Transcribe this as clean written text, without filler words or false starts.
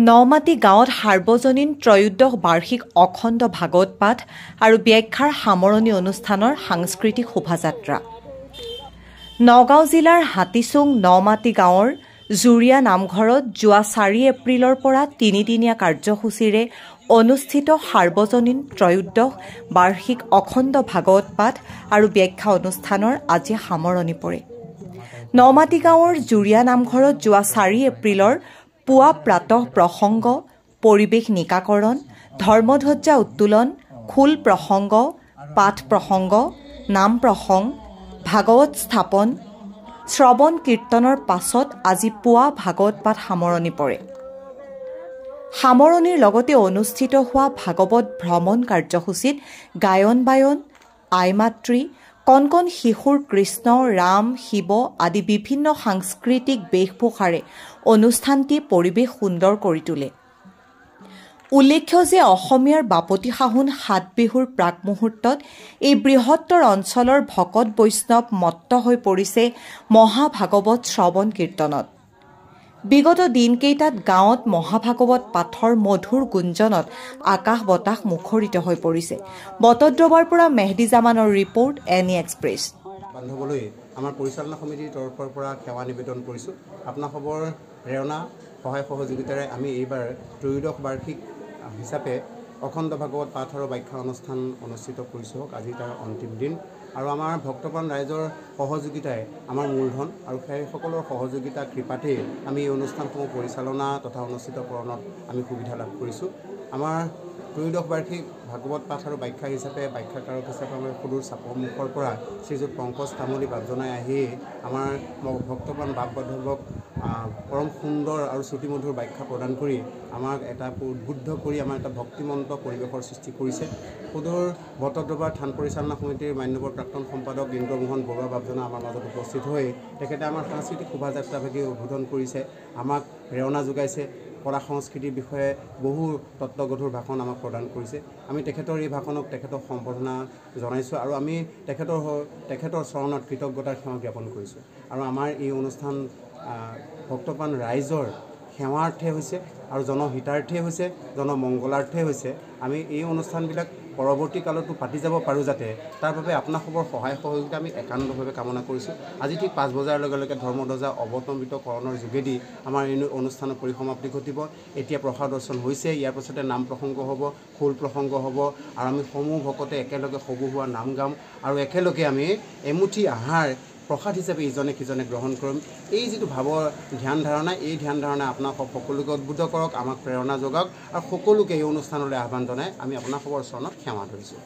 নমাটি গাঁৱত সাৰ্বজনীন ত্ৰয়োদশ বাৰ্ষিক অখণ্ড ভাগৱত পাঠ আৰু ব্যাখ্যাৰ সামৰণি অনুষ্ঠানৰ সাংস্কৃতিক শোভাযাত্ৰা। নগাঁও জিলাৰ হাতীচুং নমাটি গাঁৱৰ জুৰীয়া নামঘৰত যোৱা 4 এপ্ৰিলৰ পৰা তিনিদিনীয়া কাৰ্যসূচীৰে অনুষ্ঠিত সাৰ্বজনীন ত্ৰয়োদশ বাৰ্ষিক অখণ্ড ভাগৱত পাঠ আৰু ব্যাখ্যা অনুষ্ঠানৰ আজি সামৰণি পৰে। নমাটি গাঁৱৰ জুৰীয়া নামঘৰত যোৱা 4 এপ্ৰিলৰ পুৱা প্ৰাতঃ প্ৰসংগ, পৰিৱেশ নিকাকৰণ, ধৰ্মধ্বজা উত্তোলন, খোল প্ৰসংগ, পাঠ প্ৰসংগ, নাম প্ৰসংগ, ভাগৱত স্থাপন, শ্ৰৱণ কীৰ্তনৰ পাছত আজি পুৱা ভাগৱত পাঠ সামৰণি পৰে। সামৰণিৰ লগতে অনুষ্ঠিত হোৱা ভাগৱত ভ্ৰমণ কাৰ্যসূচীত গায়ন বায়ন, আই মাতৃ, কণ কণ শিশুৰ কৃষ্ণ, ৰাম, শিৱ আদি বিভিন্ন সাংস্কৃতিক বেশভূষাৰে অনুষ্ঠানটি পৰিৱেশ সুন্দৰ কৰি তোলে। উল্লেখ্য যে অসমীয়াৰ বাপতি সাহোন সাত বিহুৰ প্ৰাক মুহূৰ্তত এই বৃহত্তৰ অঞ্চলৰ ভকত বৈষ্ণৱ মত্ত হৈ পৰিছে মহাভাগৱত শ্ৰৱণ কীৰ্তনত। বিগত দিনকেইটাত গাঁৱত মহাভাগৱত পাঠৰ মধুৰ গুঞ্জনত আকাশ বতাহ মুখৰিত হৈ পৰিছে। বটদ্ৰৱাৰ পৰা মেহদি জামানৰ ৰিপৰ্ট, এন ই এক্সপ্ৰেছ। বান্ধৱলৈ আমাৰ পৰিচালনা সমিতিৰ তৰফৰ পৰা সেৱা নিবেদন কৰিছোঁ। আপোনাসৱৰ প্ৰেৰণা, সহায় সহযোগিতাৰে আমি এইবাৰ ত্ৰয়োদশ বাৰ্ষিক হিচাপে অখণ্ড ভাগৱত পাঠ আৰু ব্যাখ্যা অনুষ্ঠান অনুষ্ঠিত কৰিছোঁ। আজি তাৰ অন্তিম দিন আৰু আমাৰ ভক্তপ্ৰাণ ৰাইজৰ সহযোগিতাই আমাৰ মূলধন আৰু সেইসকলৰ সহযোগিতা কৃপাতেই আমি এই অনুষ্ঠানসমূহ পৰিচালনা তথা অনুষ্ঠিতকৰণত আমি সুবিধা লাভ কৰিছোঁ। আমাৰ ত্ৰয়োদশ বাৰ্ষিক ভাগৱত পাঠ আৰু ব্যাখ্যা হিচাপে ব্যাখ্যাকাৰক হিচাপে আমাৰ সুদূৰ চাপৰমুখৰ পৰা শ্ৰীযুত পংকজ তামুলী বাপজনাই আহি আমাৰ ভক্তপ্ৰাণ বাপ বান্ধৱক পৰম সুন্দৰ আৰু শ্ৰুতিমধুৰ ব্যাখ্যা প্ৰদান কৰি আমাক এটা উদ্বুদ্ধ কৰি আমাৰ এটা ভক্তিমন্ত পৰিৱেশৰ সৃষ্টি কৰিছে। সুদূৰ বটদ্ৰৱাৰ থান পৰিচালনা সমিতিৰ মান্যবৰ প্ৰাক্তন সম্পাদক ইন্দ্ৰমোহন বৰুৱা বাপজনা আমাৰ মাজত উপস্থিত হৈ তেখেতে আমাৰ সাংস্কৃতিক শোভাযাত্ৰাভাগি উদ্বোধন কৰিছে, আমাক প্ৰেৰণা যোগাইছে, কলা সংস্কৃতিৰ বিষয়ে বহু তত্ত্বগধুৰ ভাষণ আমাক প্ৰদান কৰিছে। আমি তেখেতৰ এই ভাষণক তেখেতক সম্বৰ্ধনা জনাইছোঁ আৰু আমি তেখেতৰ চৰণত কৃতজ্ঞতাৰ সেৱা জ্ঞাপন কৰিছোঁ। আৰু আমাৰ এই অনুষ্ঠান ভক্তপ্ৰাণ ৰাইজৰ সেৱাৰ্থে হৈছে আৰু জনহিতাৰ্থে হৈছে, জনমংগলাৰ্থে হৈছে। আমি এই অনুষ্ঠানবিলাক পৰৱৰ্তী কালতো পাতি যাব পাৰোঁ যাতে তাৰ বাবে আপোনাসৱৰ সহায় সহযোগিতা আমি একান্তভাৱে কামনা কৰিছোঁ। আজি ঠিক 5 বজাৰ লগে লগে ধৰ্মধ্বজা অৱতম্বিতকৰণৰ যোগেদি আমাৰ এই অনুষ্ঠানৰ পৰিসমাপ্তি ঘটিব। এতিয়া প্ৰসাদ দৰ্শন হৈছে, ইয়াৰ পাছতে নাম প্ৰসংগ হ'ব, খোল প্ৰসংগ হ'ব আৰু আমি সমূহ ভকতে একেলগে সবহুৱা নাম গাম আৰু একেলগে আমি এমুঠি আহাৰ প্ৰসাদ হিচাপে ইজনে সিজনে গ্ৰহণ কৰিম। এই যিটো ভাৱৰ ধ্যান ধাৰণা, এই ধ্যান ধাৰণা আপোনাক সকলোকে উদ্বুদ্ধ কৰক, আমাক প্ৰেৰণা যোগাওক আৰু সকলোকে এই অনুষ্ঠানলৈ আহ্বান জনাই আমি আপোনাসৱৰ চৰণত সেৱা ধৰিছোঁ।